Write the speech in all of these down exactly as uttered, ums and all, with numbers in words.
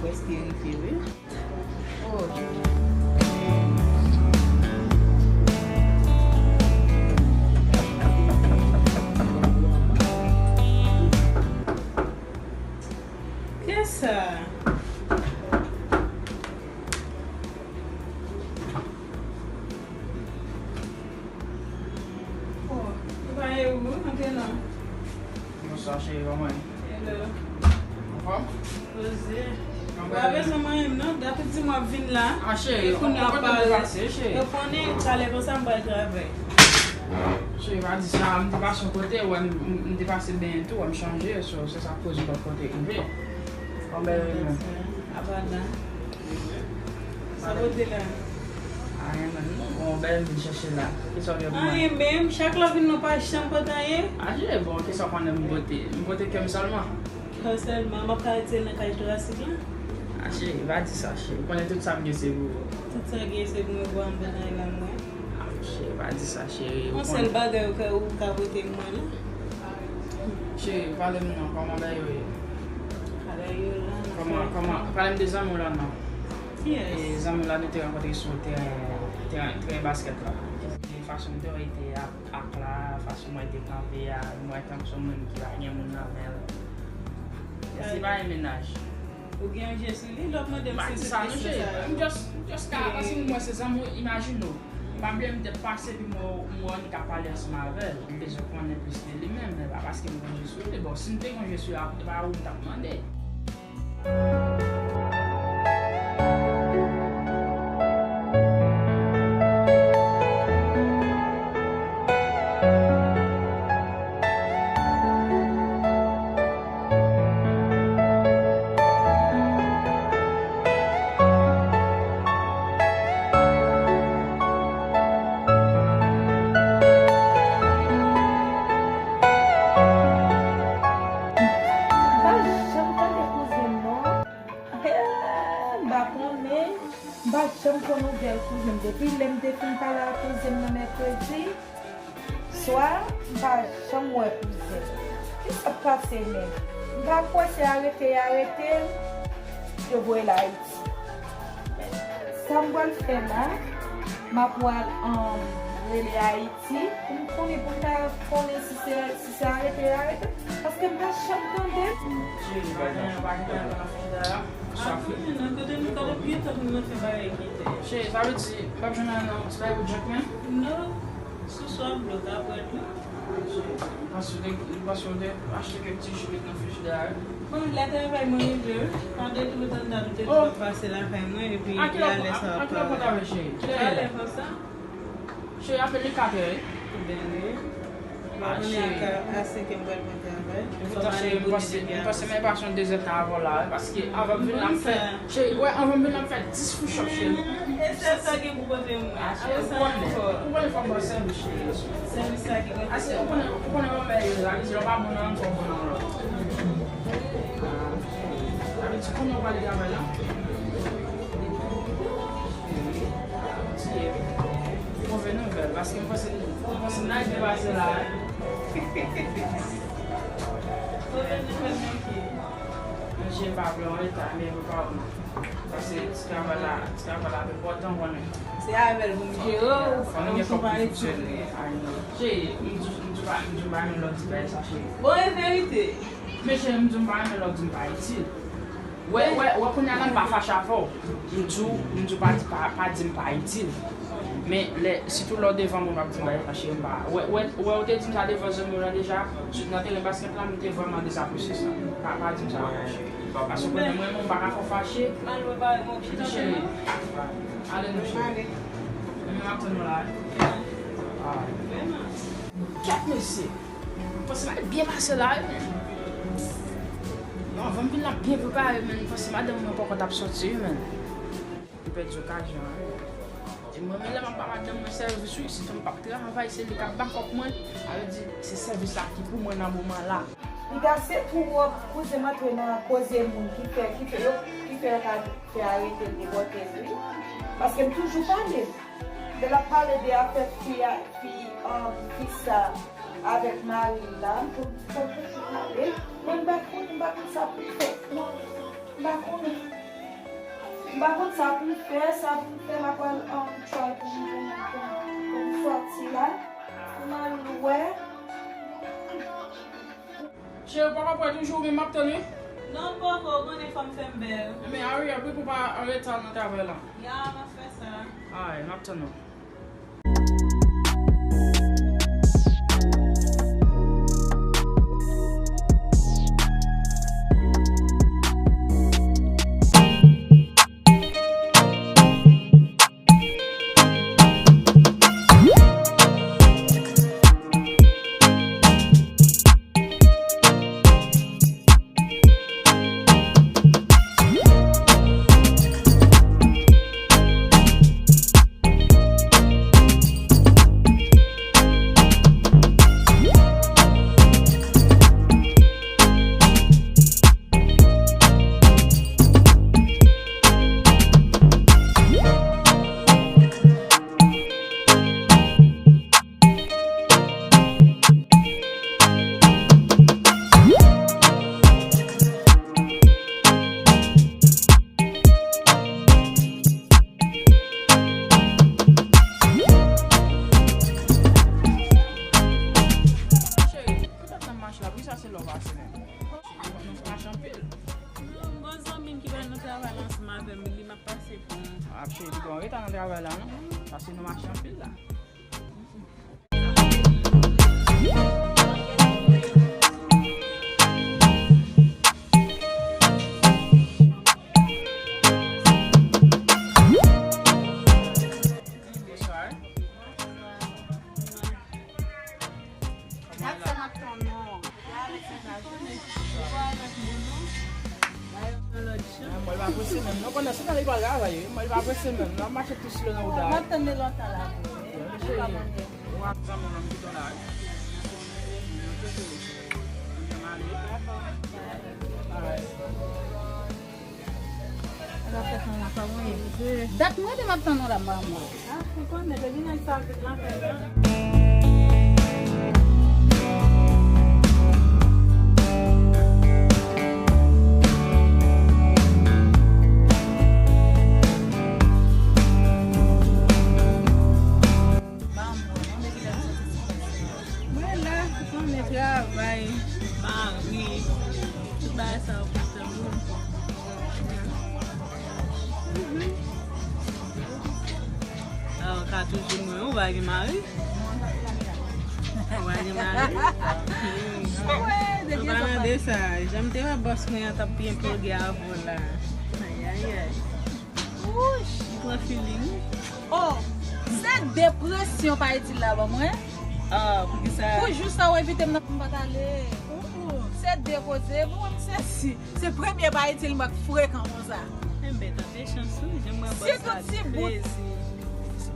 Prèske rive, wi. Oh. Kiyès sa? Oh, ou pa ye ou, antre non. Bonswa, cheri, kòman ye? Hello. Anfòm? Poze. Ou pa bezwen manyen m non, dapre di m w ap vin la. Ah, cheri, e kounye a w ap pale. Yo konnen talè konsa m pral travay. Cheri, pa di sa, m te pase yon kote, wè, m, m, m te pase benyen tou, wè, m chanje, so, se sa k koz m pa t konte rive. Bon, bèl remen. Apa la. Sa pote la? Anyen, menm. Bon, bèl vin chèche la. Kisa w gen pou mwen? Anyen menm, chak lè w vin nou pa janm pote anyen. Ah, cheri, bon, kisa w konnen m pote? M pote kè m sèlman. Kè w sèlman, m ap ka retire nan kay torasik la? Ah, cheri, pa di sa, cheri. Ou konnen tout sa m gen se pou ou. Tout sa w gen se pou mwen, pou m pote anyen la mwen. Ah, cheri, pa di sa, cheri. Yon sèl bagay ou ka, ou ka pote mwen la. Cheri, pale m non, kòman bagay yo ye? Bagay yo la, nan fè. Kòman, kòman, pale m de zanmi w la non. Kiyès? E zanmi w la nou te rankontre sou teren, teren, teren baskèt la. E fason m te wè l te ak, ak la, fason mwen te kanpe a, m wè tankou se yon moun ki pa gen moun nan men l. Èske se pa yon mennaj? Ou gen yon je sou li, lè w ap mande m si se sa, non, cheri. M just, m just ka, paske m wè se zanmi w, imajine w. M pa vle m te pase epi m wè, m wè w ka pale ansanm avè l. M bezwen konnen plis de li menm, men pa paske m gen je sou li. Bon, si m te gen je sou li, e pa ou m t ap mande. M pa janm tande kouzen m non. He, m pa konnen. M pa janm pran nouvèl kouzen m. Depi lè m te fin pale ak kouzen m nan mèkredi swa, m pa janm wè kouzen m. Kisa k pase menm? M pa kwè se arete y arete l, yo voye l Ayiti. Sa m pral fè la, m ap pral, um, rele Ayiti pou m konnen, pou m ta konnen si se, si se arete y arete l. Paske m pa janm tande. Cheri, pa gen, pa gen nan fich dayè. Sa fè. Nan kote nou, kote nou gentan pou nou fè bagay ki te. Cheri, sa vle di, m p ap jwenn anyen nan ti bagay pou Jackman? Non. Sou swaf dlo ka pran tou. Cheri, m panse w te, m panse w te achte kèk ti ji met nan frijidè a, wi. Bon, lè travay mwen rive, wi. Pandan tou tan nan nou te tou ap pase lakay mwen, epi a kilè w ap travay, cheri? Kilè l ye? Talè konsa. Cheri, apre li kat è, wi. Ebyen, wi. M pa konnen a, a senk è m pral pran travay. Poutan, cheri, m panse, m panse m pase yon dezè tan avè w la, wi, paske anvan m vin la, m fè, cheri, wè, anvan m vin la, m fè dis push up, cheri. E sèl sa gen pou pote mwen. Ah, cheri, ou konnen, ou konnen fò m ba w sèvis, cheri. Sèvis sa ki gen. Ah, cheri, ou konnen, ou konnen manmay yo, sa vle di lè w pa bon nan youn, fò w bon nan lòt. Ah, sa vle di konnen w prale travay la. Move nouvèl, paske m panse, m panse n a byen pase la, wi. Move nouvèl nan ki? Mesye pa vle yon leta, men yo pa bon. Paske ti travay la, ti travay la ap enpòtan, konnen. Se avè l pou m jere w, ou sou pa itil. Cheri, m di, m di pa, m di w pa renmen lè w di bagay sa, cheri. Bon, e verite. Men cheri, m di w m pa renmen lè w di m pa itil. Wè, wè, wè, kounye a la m pa fache avè w. M di w, m di w pa, pa, pa di m pa itil. Men lè, sitou lè w devan mwen, m ap di m bagay sa, cheri, m pa. Wè, wè, wè, ou te di m sa devan zanmi w lan deja, sou, nan teren baskèt la, m te vrèman dezapresye sa. Pa, pa di m sa ankò, cheri. Paske w konnen mwen, mwen pa ka fè w fache. Cheri, ale non, cheri. Mwen menm ap tann ou la. Ah. Kèt mesye. M panse m ap byen pase la, wi, men. Non, anvan m vin la byen prepare, men m panse madanm mwen poko t ap soti, wi, men. M pèdi okazyon an, wi. E mwen menm lè m ap ba madanm mwen sèvis, wi, sitou m p ap travay, se li k ap bakòp mwen. Sa vle di, se sèvis la ki pou mwen nan moman la. Piga se twòp kouzen m antre nan koze moun ki fè, ki fè yo, ki fè yo ka fè arete l, depòte l, wi. Paske m toujou pale. Lè l ap pale de afè fi a, fi, um, fi sa avèk mari l la, m tou, m tou toujou pale. Mwen m pa konnen, m pa konn sa pou m fè. M pa konnen. M pa konn sa pou m fè, sa pou m fè, m ap pral, um, try pou m, pou m, pou m, pou m sòti la. Pou m al wè. Cheri, ou poko prè toujou, men m ap tann wi. Non, m poko, ou konnen fò m fè m bèl. Ebyen, hurry up wi pou w pa an reta nan travay la. Ya, m ap fè sa. Alright, m ap tann ou. Cheri, poutèt nan mache la, poukisa se la w pase menm? Nou mache anpil. Yon bon zanmi m ki pral nan travay la ansanm avè m, li m ap pase pou m. Ah, cheri, li gen yon reta nan travay la, non? Paske nou mache anpil la. Bonswa. Mwen pa prese menm non, pandan se tan li pral travay wi, mwen pa prese menm non, ap mache tou slo nan wout la. Mwen tann li lontan la. Cheri, ou ak zanmi w nan m kite w la wi. Alright. Dat mwen te m ap tann ou la, manman. Ah, ou konnen, depi nèg sa vin nan fè sa. Mwen la, konnen travay, mari, tout bagay sa yo pou fè moun. Ah, ou ka toujou mwen, ou pa gen mari? Ou pa gen mari? An palan de sa, jan m te wè bòs mwen an t ap byen ploge avè w la. Ayayay. Wouch, m pran feeling. Oh, se depresyon pa itil la ban mwen. Ah, poukisa? Pou jou sa ou envite m nan, m pa t ale. Se de koze, bon, m sezi. Se premye pa itil mwen k frekan konsa. Enben, tante chans ou, jan mwen bòs la, li pezi.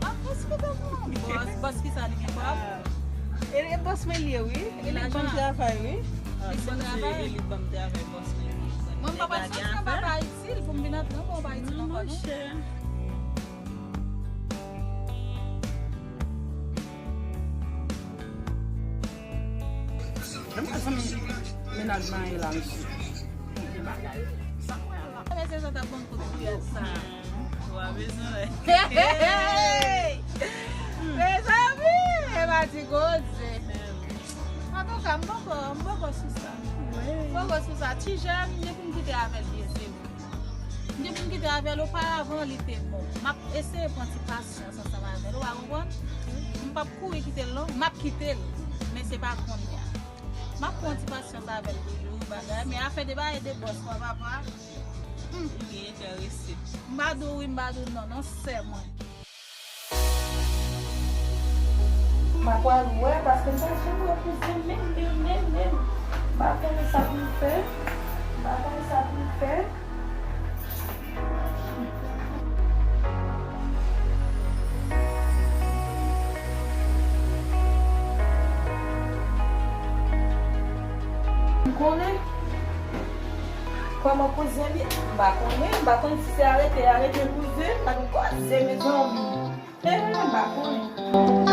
Ah, respè pou bòs, bòs ki sa li gen kòb? Ah. E, e bòs mwen li ye, wi. E li ban m travay, wi. Ah, li ban m travay, bòs mwen li. Mwen, m pa pral soti anba pa itil pou m vin antre nan pa itil ankò, non. Monchè. Menm pa zanmi mennaj mwen ye la, mesye. Sa mwen la. Mesye sa t ap ban m kout kiyèt sa. Wa bezwen wè. Hey! Mezanmi, e pa ti koze. Antouka, m poko, m poko sou sa. M poko sou sa. Ti jèn, m gen pou m kite avè l byen, se vre. M gen pou m kite avè l, oparavan li te bon. M ap eseye pran ti pasyans ansanm avè l, ou pa konprann? M p ap kouri kite l non, m ap kite l. Men se pa kounye a. M ap pran ti pasyans avè l toujou, bagay. Men afè de bagay de bòs mwen, papa. Hmm. Ou byen enterese. M pa di w wi, m pa di w non, non, sè mwen. M ap pral wè, paske m pa janm wè kouzen menm, menm, menm, menm. M pa konnen sa pou m fè. M pa konnen sa pou m fè. M konnen. Kòman kouzen li? M pa konnen, m pa konn si se arete, arete kouzen, pa gen koze, mezanmi. Eh, m pa konnen.